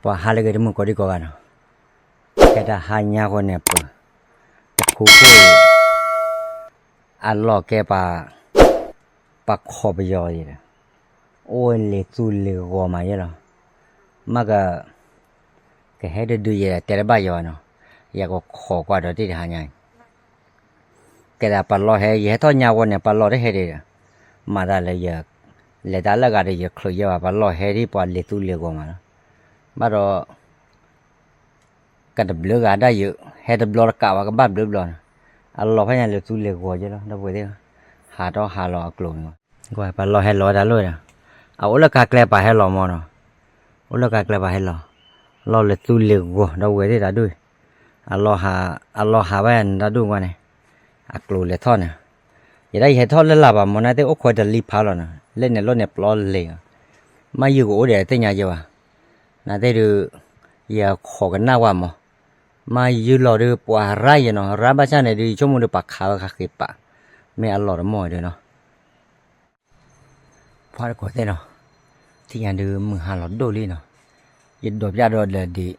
ပှၤဟါလၢအဂ့ၤတမုာ်ကိးဒံကိးဂၤနီၤ, ခဲတၢ်ဟါညါဃီန့ၣ် ပၢၤ တခူခိၣ် အလီၢ်ကဲပှၤ ပှၤခိးပယီၤယဲဒီး အိၣ်လံာ်သူလ့ၤဂီၤမးယဲလီၤ. မ့ၢ်က ကဟဲတဒုယဲ တဲတဘၣ်ယဲဘၣ်နီၤ, ယကခိးကွၢ်ဒီးတ့ၢ်တဟါညါအံၤ ကဲဒၣ်ပှၤလီၢ်ဟဲ ယဟဲထီၣ်ညါဝဲန့ၣ် ပှၤလီၢ်တဟဲဒံးဒီး မၤသးလၢယ လဲၤတၢ်လၢဂၤဒီးယချုးယဲဘၣ် ပှၤလီၢ်ဟဲဒ်ပှၤလံာ်သူလ့ၤဂီၤမးလီၤ. ဘၣ်ဒီး ကတဘျုးဂၤဒၣ်ယုာ် ဟဲတဘျီတကးဝဲကဘၣ်ဘျုးဘျီနီၤ, အလီၢ်ဖဲညါလံာ်သူလ့ၤဂီၤယဲလီၤ ဒီပုၢ်ဝဲၢ်သ့ၣ်ဧၢ, ဟးထီၣ်ဟးလီၤအကျိၤန့ၣ်, ပှၤလီၢ်ဟဲလီၤဝဲတၢ်လီၢ်ဒီး အအိၣ်လၢကါကျဲပာ်ဟဲလီၤမးနီၤ, အိၣ်လၢကါကျဲပာ်ဟဲလီၤ, လီၢ်လံာ်သူလ့ၤဂီၤ ဒီပုၢ်ဝဲၢ်သ့ၣ်တၢ်ဒူၣ်, အလီၢ်ဟး အလီၢ်ဟးဘၣ်နတၢ်ဒူၣ်ကွၢ်န့ၣ်, အကျိၤလဲၤထီၣ်န့ၣ်, ယဲဒၣ်ယဟဲထီၣ်လၢလာ်ဘၣ်မး နာ်သ့ၣ်အိၣ်ခိးတလံဖးလီၤနီၤ, လၢန့ၣ်လီၢ်န့ၣ်ပျီလံာ်, မ့ၢ်ယုၢ်ကအိၣ်ဒီးသ့ၣ်ညါယဲဘၣ်, နာ်သ့ၣ်ဒုး ယခိးကနၣ်ဝဲမး, မ့ၢ်ယုၢ်လီၤဒုးပှၤရၢ်ယဲနီၤ, ရၢ်ဘၣ်ဆၣ်န့ၣ်ဒုး ယဆိကမိၣ်ဒုးပှၤခးဝဲခါဃ့ပာ်, မ့ၢ်အလီၢ်တမီၢ်ဒုးနီၤ ပှၤတကိးသ့ၣ်နီၤ, ထံၣ်ညါဒုးမုၢ်ဟါလီၤဒိၣ်လံနီၤ, ယဒိးပျၢ်ဒီးလၢဒ့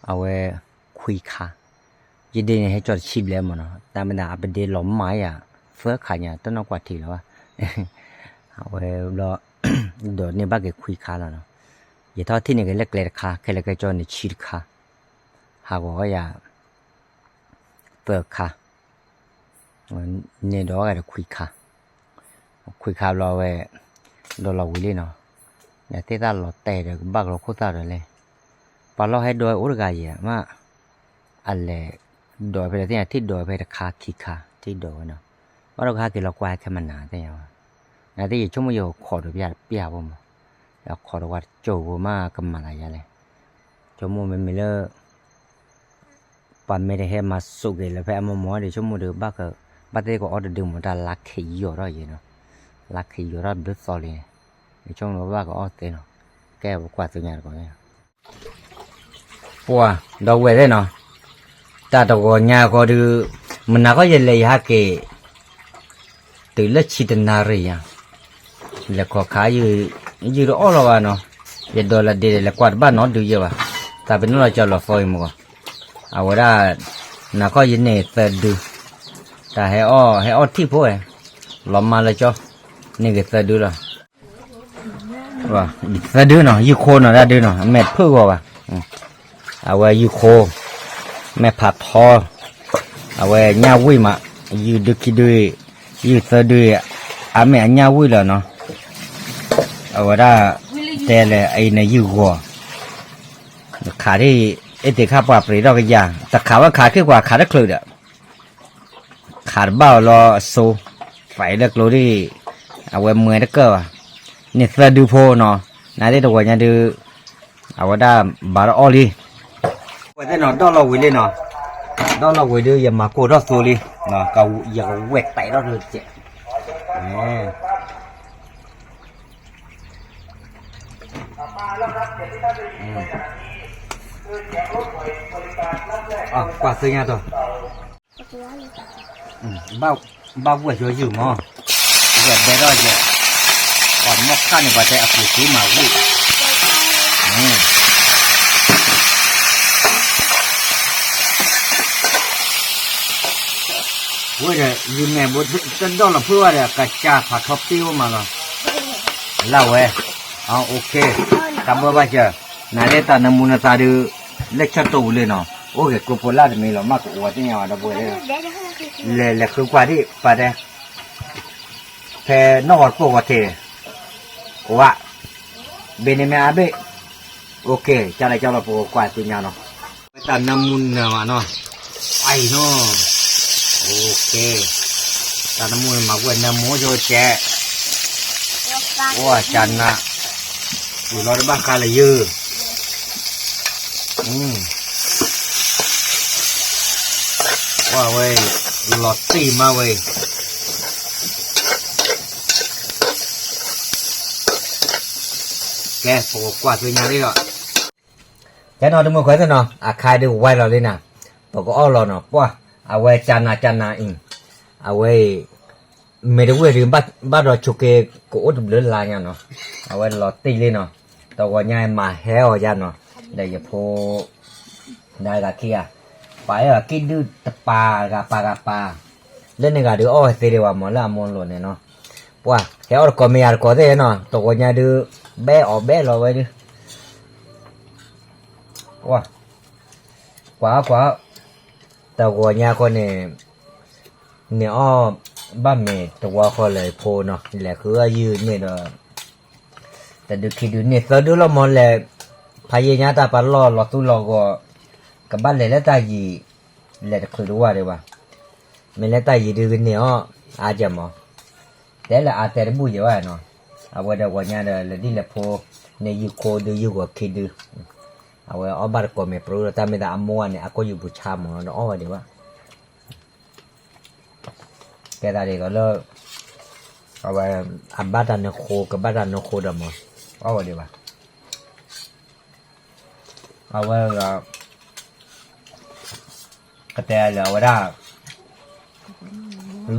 အဝဲ ခွံခါ, ယဒ့န့ၣ်ဟဲကၠီတဆံဘျဲၣ်မးနီၤ, တၢ်မ့ၢ်ဒၣ်အပဒ့လီၤမၢ်ယၤ သၢခါညါ တနီၢ်ကွၢ်ထံလီၤဘၣ်, အဝဲဘျီ ဒိးန့ၢ်ဘၣ်က့ၤခွံခါလီၤနီၤ, ယထီၣ်ထံၣ်န့ၢ်က့ၤလၢကျဲတခါ ခဲလၢာ်ကဲကၠီန့ၣ်ဆံတခါ, ဟးဂီၤဝဲယၤ သၢခါ, န့ၢ်ဒီးဂၤဒီးခွံခါ, ခွံခါဘျီဝဲ ဒိးလီၤဝံၤလံနီၤ, နသ့ၣ်သၣ်လီၤတဲာ်ဒီးကဘၣ်ကလီခိၣ်သၣ်ဒီးလဲၣ်, ပှၤလီၢ်ဟဲဒိးအိၣ်တဂၤယဲမး, အလဲၤဒိးဖဲလဲၣ်သ့ၣ်ညါ ထံၣ်ဒိးဖဲတခါခံခါ ထံၣ်ဒိးဝဲနီၤ, ဘၣ်ဒီးကဟဲက့ၤလီၤကွၢ်ဟဲခဲမနၤသ့ၣ်ညါဘၣ်, နသ့ၣ်ယဆိကမိၣ်ယခိးဒီးပျၢ်တပျၢ်ဖိမး, ယခိးဒီးကွၢ်တကၠိဖိမးကမၤသးယါလဲၣ်, ဆိကမိၣ်မ့မ့ၢ်လၢ ပှၤမ့ၢ်တဟဲမၤစိးက့ၤလၢဖဲအမိၢ်မိၢ်ဒီး ဆိကမိၣ်ဒီးဘၣ်က ဘၣ်သ့ၣ်ကအီၣ်တဒုမး တၢ်လါခ့ယီၤထီၣ်ယဲနီၤ, လါခ့ယီၤထီၣ်ဘျုးသီလံ, ယဆိကမိၣ်ဘၣ်ကအီၣ်သ့နီၤ, ကဲပကွၢ်သ့ၣ်ညါတကီးန့ၣ်, ပှၤဒီပုၢ်ဝဲၢ်သ့ၣ်နီၤ, တၢ်တဂီၤညါဃီဒုး မနၤဃီယလဲၤယဟဲက့ၤ တုၤလၢဆံတနၣ်ရံၣ်ညါ, လဲၤခိးခါ ယုၢ်တအီၣ်လီၤဘၣ်နီၤ, ယဒိးလၢဒ့ဒီး လဲၤကွၢ်တဘၣ်နီတဒုယဲဘၣ်, တၢ်ပနီၣ်လီၤကၠီလီၤသီအံၤမ့ၢ်ဂီၤ, အဝဲဒၣ် နၤခီယန့ၢ်သၢဒု, တၢ်ဟဲအီၣ် ဟဲအီၣ်ထံၣ်ဖိဝဲ, လီၤမၢ်လၢကၠီ, န့ၢ်က့ၤသၢဒုလီၤ သၢဒုနီၤ ယုၢ်ခိနီၤ တၢ်ဒုနီၤ အမဲာ်တဖုၣ်ဂီၤဘၣ်, အဝဲယုၢ်ခိ, မဲာ်ဖးထီ, အဝဲညၣ်ဝံၣ်မး, ယုၢ်ဒုခံဒု, ယုၢ်သၢဒု, အမဲာ်အညၣ်ဝံၣ်လီၤနီၤ, အဝဲဒၣ် တဲလဲၣ် အအံၤန့ၣ်ယုၢ်ဂီၤ, ခးဒ် အ့ၣ်တ့ၢ်ခါပှၤပြံးထီၣ်ကယၤ, တခးဝဲခးခ့ၣ်ကွၢ်ခးတချုးဒီး ခးတဘၣ်အီၤလီၤအစိ, သးအံၤလၢကျိဒ်, အဝဲမွဲတကၢၢ်ဘၣ်, န့ၣ်သၢဒုဖိနီၤ, နသ့ၣ်တဝဲညါဒု, အဝဲဒၣ်ဘၣ်တအီၣ်လံ, ဝဲသ့ၣ်နီၤ ဒီၣ်လီၤဝံၤလံနီၤ, ဒီၣ်လီၤဝံၤဒု ယမၤကိၢ်ထီၣ်သိလံ, ယကဝဲၢ်တဲာ်ထီၣ်ဒုစဲး, ကွၢ်သ့ၣ်ညါတီၤ ဘၣ်ဝဲၢ်ယိယုၢ်မး, ဝဲၢ်ဘဲထီၣ်ယဲ, ပှၤမီၢ်ခါန့ၣ် ပှၤတဲအပူၤသ့မးဝံၣ်, ဝဲဒီး ယုၢ်မဲာ်ဘိ တဒီၣ်လီၤဖုၣ်ဘၣ်ဒီး ကစၢ်ဖးထီပ့ၢ်အိၣ်မးလီၤ, လၢဝဲ, အ OK, တၢ်ဘၣ်ဘၣ်စၢၤ, နၤလၢတၢ်နမူနသးဒု, လၢဆၢတိာ်ဝံၤလံနီၤ, အိၣ်ဂ့ၤကျိပိလၢ်တမံၤလီၤ မ့ၢ်ကအိၣ်သ့ၣ်ညါဝဲဒီပုၢ်ဝဲၢ်, လဲၤလဲၤဃုကွၢ်ဒံး ပှၤတဲ ဖဲနီၢ်ဂီၤတပိာ်ဂီၤထံး, အိၣ်ဝဲ, ဘ့ၣ်န့ၣ်မ့ၢ်အဘ့ၣ်, OK, ကၢ်လဲၣ်ကၢ်လီၤ ပကကွၢ်သ့ၣ်ညါနီၤ, တၢ်နၢမူနၢမးနီၤ, အံၤနီၤ, OK, တၢ်နၢမူနၢမး ဝဲၢ်နၢမူကၠိကဲး, အိၣ်ကၢ်နး, ဝံၤလီၤတဘၣ်ဃးလၢယုၢ် ကွၢ်ဝဲ, လီၤတံၢ်မးဝဲ, ကဲ ပကကွၢ်သ့ၣ်ညါလံလီၤ, ကဲနီၤ တမုာ်ခွဲးသ့ၣ်နီၤ အခါဒုးဝဲလီၤလံနၤ, ပကအီၣ်လီၤနီၤ ပှၢ်, အဝဲကၢ်နးကၢ်နးအံၤ, အဝဲအံၤ မ့ၢ်တဝ့ၢ်ဒုး ဘၣ်ဒီးဆိးက့ၤ ကအိၣ်တဘျုးလါညါနီၤ, အဝဲလီၤတံၢ်လံနီၤ, တဂီၤညါမၤဟဲအီၤယါနီၤ, ဒီးယဖိ ဒၣ်ဂၤခံဂၤ, ပာ်အဲၣ်အီၤကံၣ်ဒုၣ်တပၤဂၤပာ်ဂၤပာ်, လၢန့ၣ်ဂၤဒုးအီၣ်ဝဲသ့ဒံးဝဲမၢ်လၢအမိၢ်လိၤန့ၣ်နီၤ, ပှၤ ဟဲအီၣ်တကိးမ့ၢ်ယၤတကိးသ့ၣ်နီၤ, တဂီၤညါဒုး ဘဲအီၣ်ဘဲလီၤဝဲဒုး, ပှၤ ကွၢ်ကွၢ်, တဂီၤညါဃီန့ၣ် န့ၢ်အီၣ်ဘၣ်မ့ၤတဝီဃီလၢဖိနီၤ, လဲၤဃုအီၣ်ယုၢ်န့ၣ်ဒီး တဒုခံဒုန့ၢ်သၢဒုလီၤမၢ်လဲၣ်, ဖးယံာ်ညါတၢ်ပာ်လီၢ်လီၤသူလီၤဂီၤ, ကဘၣ်လဲၤလၢတၢ်ယံၤ, လဲၤတချုးတဝၢ်ဒံးဘၣ်, မ့ၢ်လၢတၢ်ယံၤဒုကန့ၢ်အီၣ် အါကဲမၢ်, တဲလၢအါတဲတဘူၣ်ယဲၢ်ဘၣ်နီၤ, အဝဲဒီးဂီၤညါဒီး လၢဒ်လဲၣ်ဖိ န့ၢ်ယုၢ်ဃိဒုယုၢ်ဂီၤခံဒု အဝဲအီၣ်ဘၣ်တကိးမ့ၤပြူဒီး တၢ်မ့ၢ်သးအမိၢ်န့ၣ် အကိၢ်ယူၢ်ပူၤဆါမၢ်ဒီးအီၣ်ဝဲဒံးဘၣ်, ကဲသးဒ်သိးလၢ အဝဲ အဘၣ်တၢ်နၢဃိ ကဘၣ်တၢ်နၢဃိဒီးမၢ်, အီၣ်ဝဲဒံးဘၣ်, အဝဲ ကတဲလၢအဝဲဒၣ်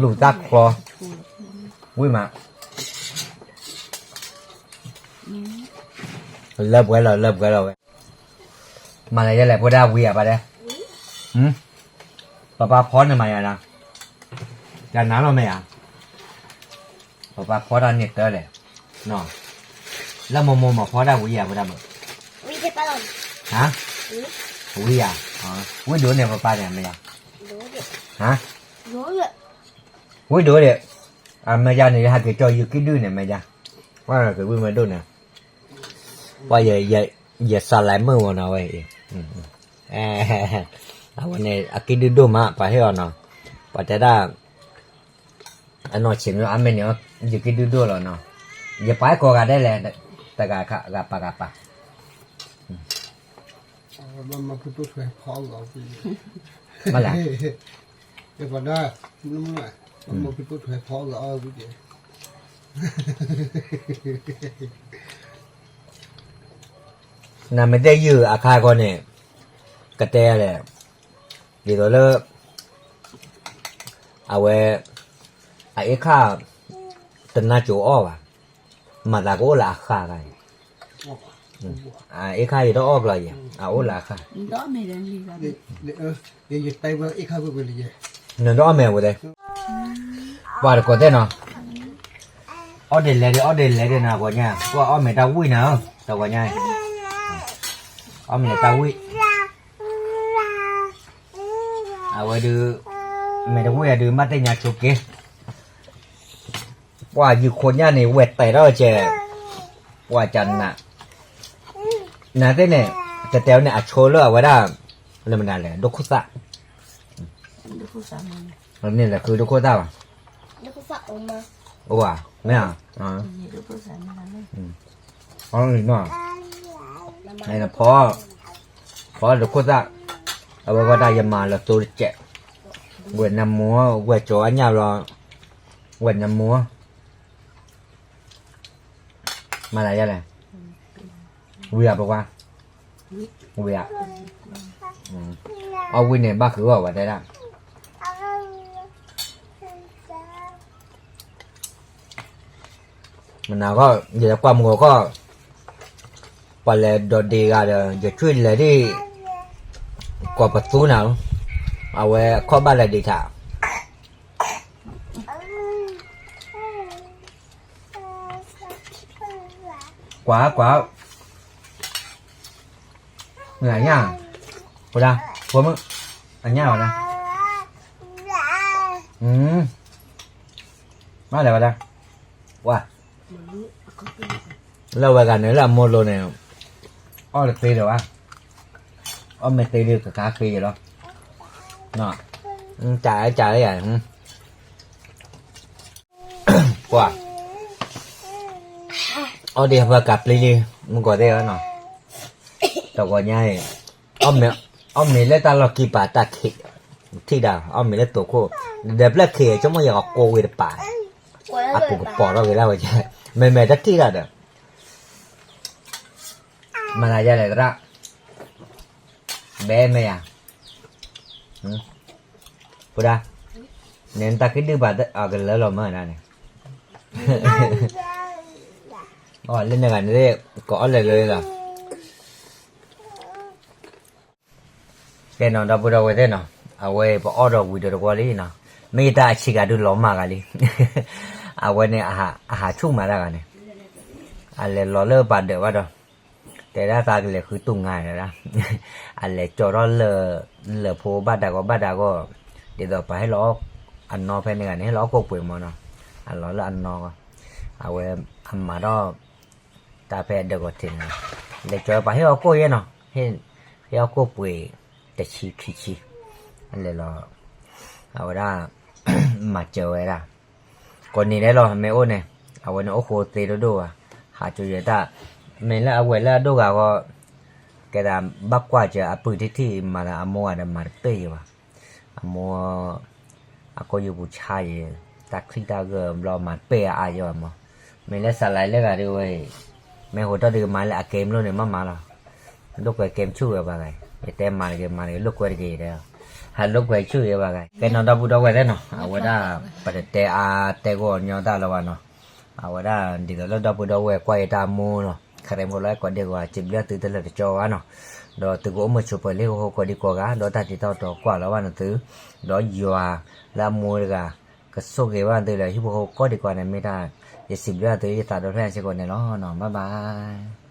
လူၤတၢ်ချီ ဝံၤမး လၢပှဲၤလီၤ လၢပှဲၤလီၤဝဲ, မၤလၢယဲလဲၣ် ဖိဒၣ်ဝံၤယၤပှၤတဲ, ပပၢ်ဖီန့ၣ်မၤယၤလီၤ, ယနၤလီၤမ့ၢ်ဧါ, ပပၢ်ဖီတၢ်န့ၢ်တၢ်လဲၣ်, လၢမိၢ်မိၢ်မၤဖီတၢ်ဝံၤယၤဖိဒၣ်မး, ဝံၤယၤ, ဝံၤဒိၣ်န့ၣ်ပပၢ်န့ၣ်မ့ၢ်ယၤ, ဝံၤဒိၣ်န့ၣ်, အမ့ၢ်ယၤန့ၣ် ယဟးက့ၤကၠီၤယုၢ်ကံၣ်ဒုၣ်န့ၣ်မ့ၢ်ယၤ, ပှၤကဝံၤမ့ၢ်ဒိၣ်န့ၣ်, ပှၤ ယစးလဲမုၢ်ဝဲနီၤဝဲအံၤ, အဝဲန့ၣ် အကံၣ်ဒုၣ်ဒိၣ်မး ပှၤဟ့ၣ်အီၤနီၤ, ပှၤတဲဒၣ် အနီၢ်ဆံးမ့ၢ်အါမ့ၢ်န့ၣ် ယကံၣ်ဒုၣ်ဒိၣ်လီၤနီၤ, ယပာ်ကိးဂၤဒဲးလဲၣ်, တဂၤဂၤပာ်ဂၤပာ်, ဘၣ်လဲၣ်, နမ့ၢ်တဲယုၢ်အခါခီန့ၣ် ကတဲလဲၣ်, ဒ်သိးလၢ အဝဲ အအ့ခၣ် တနါကိၤအီၣ်ဘၣ်, မၤသးကအိၣ်လၢအဃၢ်ဂၤန့ၣ်, အအ့ခၣ်ယတအီၣ်ကျီယဲၢ် အအိၣ်လၢအဃၢ်, နတအီၣ်မ့ၢ်ဝဲသ့ၣ်, ပှၤတကိးသ့ၣ်နီၤ, အီၣ်ဒ်လဲၣ်ဒ် အီၣ်ဒ်လဲၣ်ဒ်နၤဂီၤညါ ကွၢ်အီၣ်မ့ၢ်တၢ်ဝံၣ်နၤဧၢ, တဂီၤညါ, အီၣ်မ့ၢ်တၢ်ဝံၣ် အဝဲဒုး မ့ၢ်တဝံၣ်အဒုး ဘၣ်သ့ၣ်ညါဆိက့ၤ, ပှၤယုၢ်ခိညၣ်န့ၣ် ဝဲတဲထီၣ်ကဲ, ပှၤကနး, နသ့ၣ်န့ၣ် တတဲဝဲန့ၣ် အဆိလၢအဝဲဒၣ် လၢမနုၤလဲၣ် ဒိခိၣ်သၣ်, န့ၣ်လဲၤဃုဒိခိၣ်သၣ်ဘၣ်, အိၣ်ဘၣ်, မ့ၢ်ဧါ, အီၣ်လီၤနီၤ, ဖီ, ဖီဒိခိၣ်သၣ်, အဝဲဝဲဒၣ်ယမၤလၢသိတကဲး, ဝဲၢ်နမူ, ဝဲၢ်ကၠီၤအညၣ်ဘျီ, ဝဲၢ်နမူ, မၤသးယါလဲၣ်, ဝံၤဧါပကွၢ်, ဝံၤဧါ, အီၣ်ဝံၤန့ၣ် ဘၣ်ဃုအီၣ်ဝဲတဲဒၣ် မနၤဃီ, ယကွၢ်မုၢ်ဂီၤဃီ, ပှၤလဲၤဒီးဒ့ဂၤဒီး ယဆွံလဲၤဒ် ကိးပသူနၤ, အဝဲအခီၣ်ဘၣ်လဲၤဒ့ထး, ကွၢ်ကွၢ်, မ့ၢ်အညၣ်, ဖိဒါ, ဖိမုၣ်, အညၣ်ဝဲဒၣ်, ဘၣ်လဲၤဝဲဒၣ်, ဝါ, လၢဝဲဂၤန့ၣ် လၢအမိၢ်လိၤန့ၣ်, အီၣ်တသ့ဒီးဘၣ်, အီၣ်မ့ၢ်သ့ဒုးကခါဃ့ယလီၤ, တၢ်အဲၣ်တၢ်အဲၣ်ယၤ, ကွၢ်, အီၣ်ဒံးအဖၢကးပျံၤလံ, မုၢ်ကီၢ်သ့ၣ်ဧၢနီၤ, တဂီၤညါအံၤ, အီၣ်မ့ၤလၢတၢ်လီၢ်ကံၢ်ပၤတၢ်ခံး, ထံၣ်ဒၣ် အီၣ်မ့ၤလၢတိာ်ခိၣ်, ဒီးဖျၢၣ်ခံး ဆိကမိၣ်ယကကိးဝံၤတပၤ, အပူၤကပီၤထီၣ်က့ၤဒၣ်ဝဲ, မ့မ့ၢ်တထံၣ်ဒၣ်ဒီး မၤသးယါလဲၣ်သရၣ်, ဘဲမ့ၢ်ယၤ, ဖိဒါ, န့ၣ်တၢ်ကံၣ်ဒုၣ်ပာ်အကလၢလီၤမၢဒၣ်န့ၣ်, လၢန့ၣ်ဂၤန့ၣ် ကအီၣ်လဲၤလၢလီၤ. ကဲနီၤ ဒီပုၢ်ဒီဝဲၢ်သ့ၣ်နီၤ, အဝဲပအီၣ်ဒီးဝံၤဒီးတကွီၢ်လံနီၤ, မ့ၢ်ယတၢ်အဆံးကၤဒုလီၤမၢ်ဂၤလံ. အဝဲန့ၣ် အဟးဆူၣ်မးတၢ်ဂၤန့ၣ်, အလဲၤလီၤလၢပာ်ဒၢးဘၣ်ဒီး, တဲဒၣ်သးကလဲၤဃုတူၢ်ငါဒၣ်, အလဲၤကၠီထီၣ်လၢာ်ဖိဘၣ်ဒါဂီၢ်ဘၣ်ဒါဂီၢ်, ဒ်သိးပှၤဟ့ၣ်လီၤအီၣ်အနီၢ်ဖဲန့ၣ်ဂၤန့ၣ် ဟ့ၣ်လီၤအီၣ်ကိၣ်ပှ့ၤမးနီၤ, အလီၤလၢအနီၢ်ဂီၢ်, အဝဲအမၤထီၣ် တၢ်ဖဲအဒၢးဂီၤထံးန့ၣ်လီၤ, လဲၤကၠီပှၤဟ့ၣ်အီၣ်ကိၣ်ယဲနီၤ, ဟ့ၣ်အီၣ်ကိၣ်ပှ့ၤတဆံခံဆံ, အလဲၤလီၤ, အဝဲဒၣ် မၤစၢၤဝဲဒၣ်, ကိးနံၤဒဲးလီၤ မ့ၢ်အိၣ်န့ၣ်, အဝဲန့ၣ်အိၣ်ဃိသ့တဒိၣ်ဘၣ်, ဟးကၠီယဲတၢ်, မ့ၢ်လၢအဝဲၢ်လၢအဒိၣ်ဂၤဃီ, ကဲဒၣ်ဘၣ်ကွၢ်စၢၤအပုၢ်ထံၣ်ထံၣ်မၤသးအမိၢ်ဂၤဒီးမၤတပ့ၢ်ယဲဘၣ်, အမိၢ် အကိာ်ယူၢ်ပူၤဆါယဲ, တၢ်ချံၣ်တၢ်ဂၢၢ်ဘျီမၤတပ့ၢ်အါယဲဘၣ်မး, မ့ၢ်လၢစးလၤလၢဂၤဒ်ဝဲအံၤ, မ့ၢ်ဟိးထီၣ်ဒုးကမၤလၢအကဲမလိၣ်န့ၣ် မ့ၢ်မၤလီၤ, လိာ်ကွဲကဲမဆူၣ်ဝဲဘၣ်ဂၤ, ယတဲမၤတဂ့ၤမၤတဂ့ၤ လိာ်ကွဲတဂ့ၤတဲ, ဟးလိာ်ကွဲဆူၣ်ယဲဘၣ်ဂၤ, ကဲနီၤဒီပုၢ်ဒီဝဲၢ်သ့ၣ်နီၤ, အဝဲဒၣ် ပတတဲအါတဲဂီၢ်ညီတၢ်လၢၤဘၣ်နီၤ, အဝဲဒၣ်ဒ်သိးလၢဒီပုၢ်ဒီဝဲၢ်ကွၢ်ယတၢ်မူနီၤ, ခရံာ်ဖိလၢကိးဒံးကွၢ် စံးဘျုးသုတလၢာ်တကၠီဘၣ်နီၤ, ဒီးသုကအိၣ်မုာ်ဆိးပၢၤလံဟိဟိကိးဒံးကိးဂၤ ဒီးတၢ်တံၤတၢ်တီကွၢ်လီၤဘၣ်နသု, ဒီးယွၤလၢအမူတဂၤ ကဆိၣ်ဂ့ၤဘၣ်သုလၢဟံၣ်ဖိဃီဖိကိးဒံးကိးဂၤန့ၣ် မ့ၢ်တၢ် ယစံးဘျုးသု ယသးဒီဖျၢၣ်စ့ၢ်ကီးန့ၣ်လီၤနီၤ, bye bye.